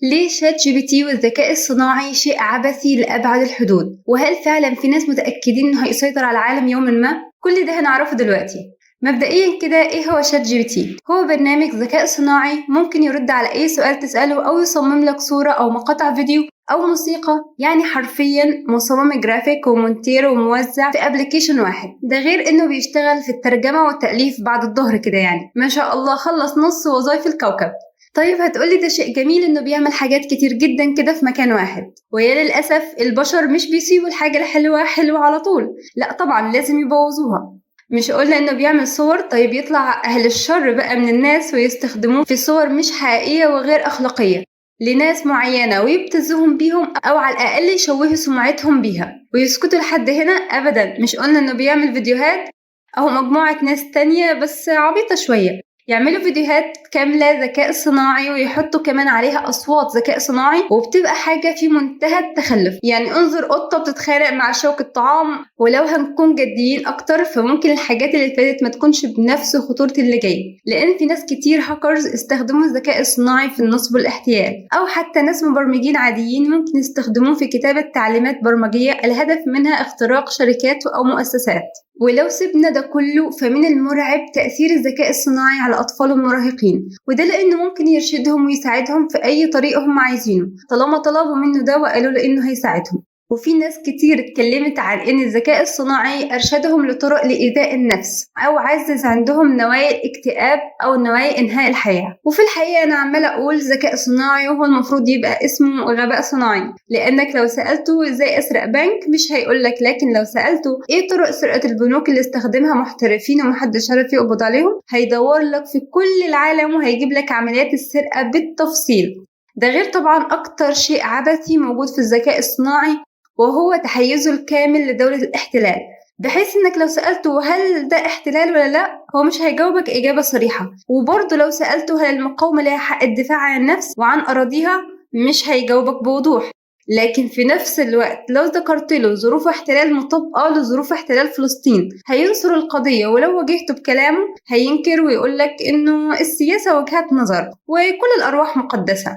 ليه ChatGPT والذكاء الصناعي شيء عبثي لأبعد الحدود؟ وهل فعلا في ناس متأكدين إنه هيسيطر على العالم يوما ما؟ كل ده هنعرفه دلوقتي. مبدئيا كده ايه هو ChatGPT؟ هو برنامج ذكاء صناعي ممكن يرد على اي سؤال تسأله او يصمم لك صورة او مقاطع فيديو او موسيقى، يعني حرفيا مصمم جرافيك ومونتير وموزع في application واحد. ده غير انه بيشتغل في الترجمة والتأليف بعد الظهر كده، يعني ما شاء الله خلص نص وظائف الكوكب. طيب هتقولي ده شيء جميل انه بيعمل حاجات كتير جدا كده في مكان واحد، ويا للأسف البشر مش بيسيبوا الحاجة الحلوة حلوة على طول، لا طبعا لازم يبوظوها. مش قلنا انه بيعمل صور؟ طيب يطلع اهل الشر بقى من الناس ويستخدموه في صور مش حقيقية وغير اخلاقية لناس معينة ويبتزوهم بيهم او على الاقل يشوهوا سمعتهم بيها ويسكتوا لحد هنا؟ ابدا. مش قلنا انه بيعمل فيديوهات؟ اهو مجموعة ناس تانية بس عبيطة شوية يعملوا فيديوهات كاملة ذكاء صناعي ويحطوا كمان عليها أصوات ذكاء صناعي، وبتبقى حاجة في منتهى التخلف. يعني انظر قطة بتتخانق مع شوكة طعام. ولو هنكون جديين أكتر فممكن الحاجات اللي فاتت ما تكونش بنفس خطورة اللي جاي، لأن في ناس كتير هاكرز استخدموا الذكاء الصناعي في النصب والاحتيال، أو حتى ناس مبرمجين عاديين ممكن يستخدموه في كتابة تعليمات برمجية الهدف منها اختراق شركات أو مؤسسات. ولو سيبنا ده كله فمن المرعب تأثير الذكاء الصناعي على الأطفال والمراهقين، وده لأنه ممكن يرشدهم ويساعدهم في أي طريق هم عايزينه طالما طلبوا منه ده وقالوا له إنه هيساعدهم. وفي ناس كتير اتكلمت عن إن الذكاء الصناعي أرشدهم لطرق لإيذاء النفس أو عزز عندهم نوايا الاكتئاب أو نوايا إنهاء الحياة. وفي الحقيقة أنا عمالة أقول ذكاء صناعي وهو المفروض يبقى اسمه غباء صناعي، لأنك لو سألته إزاي أسرق بنك مش هيقولك، لكن لو سألته إيه طرق سرقة البنوك اللي استخدمها محترفين ومحدش عارف يقبض عليهم هيدور لك في كل العالم وهيجيب لك عمليات السرقة بالتفصيل. ده غير طبعا أكتر شيء عبثي موجود في الذكاء الصناعي وهو تحيزه الكامل لدولة الاحتلال، بحيث انك لو سألته هل ده احتلال ولا لا هو مش هيجاوبك إجابة صريحة. وبرضه لو سألته هل المقاومة لها حق الدفاع عن النفس وعن أراضيها مش هيجاوبك بوضوح. لكن في نفس الوقت لو ذكرت له ظروف احتلال مطابقة لظروف احتلال فلسطين هينصر القضية، ولو واجهته بكلامه هينكر ويقولك انه السياسة وجهات نظر وكل الأرواح مقدسة.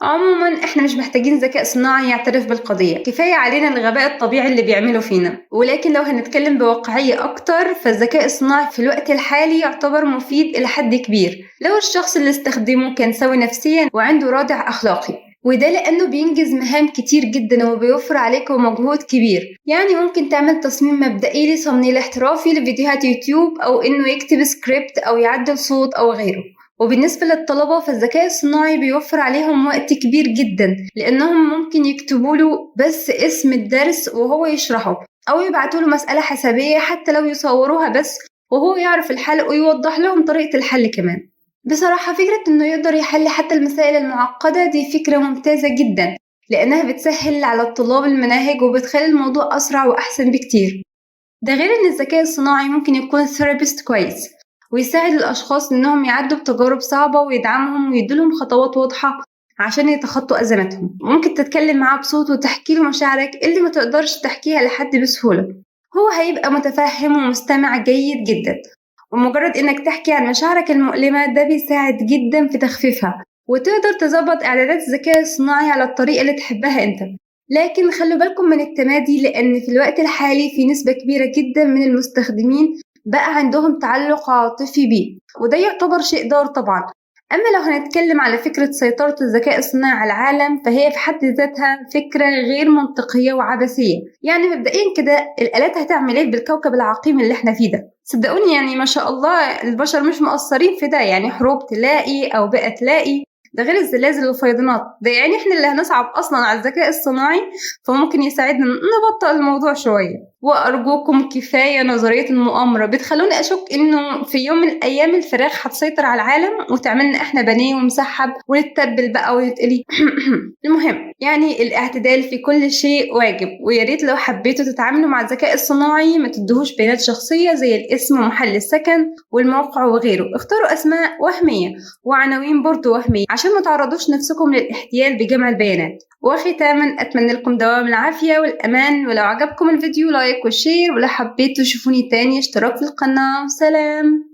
عموما احنا مش محتاجين ذكاء صناعي يعترف بالقضية، كفاية علينا الغباء الطبيعي اللي بيعمله فينا. ولكن لو هنتكلم بواقعية اكتر فالذكاء الصناعي في الوقت الحالي يعتبر مفيد الى حد كبير لو الشخص اللي استخدمه كان سوي نفسيا وعنده رادع اخلاقي، وده لأنه بينجز مهام كتير جدا وبيوفر عليكم مجهود كبير. يعني ممكن تعمل تصميم مبدئي ل thumbnail احترافي لفيديوهات يوتيوب، أو إنه يكتب سكريبت أو يعدل صوت أو غيره. وبالنسبة للطلبة فالذكاء الصناعي بيوفر عليهم وقت كبير جدا، لأنهم ممكن يكتبوا له بس اسم الدرس وهو يشرحه، أو يبعتوا له مسألة حسابية حتى لو يصوروها بس وهو يعرف الحل ويوضح لهم طريقة الحل كمان. بصراحة فكرة إنه يقدر يحل حتى المسائل المعقدة دي فكرة ممتازة جدا، لأنها بتسهل على الطلاب المناهج وبتخلي الموضوع أسرع وأحسن بكتير. ده غير إن الذكاء الصناعي ممكن يكون therapist كويس ويساعد الأشخاص إنهم يعدوا بتجارب صعبة ويدعمهم ويديلهم خطوات واضحة عشان يتخطوا أزماتهم. ممكن تتكلم معاه بصوت وتحكي له مشاعرك اللي ما تقدرش تحكيها لحد بسهولة، هو هيبقى متفهم ومستمع جيد جدا. ومجرد إنك تحكي عن مشاعرك المؤلمة ده بيساعد جدا في تخفيفها، وتقدر تظبط إعدادات الذكاء الصناعي على الطريقة اللي تحبها أنت. لكن خلوا بالكم من التمادي، لأن في الوقت الحالي في نسبة كبيرة جدا من المستخدمين بقى عندهم تعلق عاطفي بيه، وده يعتبر شيء ضار طبعا. أما لو هنتكلم على فكرة سيطرة الذكاء الصناعي على العالم فهي في حد ذاتها فكرة غير منطقية وعبثية. يعني مبدئيا كده الآلات هتعمل إيه بالكوكب العقيم اللي احنا فيه ده؟ صدقوني يعني ما شاء الله البشر مش مقصرين في ده، يعني حروب تلاقي أو بقى تلاقي، ده غير الزلازل والفيضانات، ده يعني احنا اللي هنصعب اصلا على الذكاء الصناعي، فممكن يساعدنا نبطئ الموضوع شويه. وارجوكم كفايه نظريه المؤامره، بتخلوني اشك انه في يوم من الايام الفراخ هتسيطر على العالم وتعملنا احنا بانيه ومسحب ونتبل بقى ونتقلي. المهم يعني الاعتدال في كل شيء واجب، ويا ريت لو حبيتوا تتعاملوا مع الذكاء الصناعي ما تدهوش بيانات شخصيه زي الاسم ومحل السكن والموقع وغيره. اختاروا اسماء وهميه وعناوين برضو وهميه عشان ما تعرضوش نفسكم للاحتيال بجمع البيانات. وختاما اتمنى لكم دوام العافيه والامان، ولو عجبكم الفيديو like و share، ولو حبيتوا تشوفوني تاني اشتراك في القناه. سلام.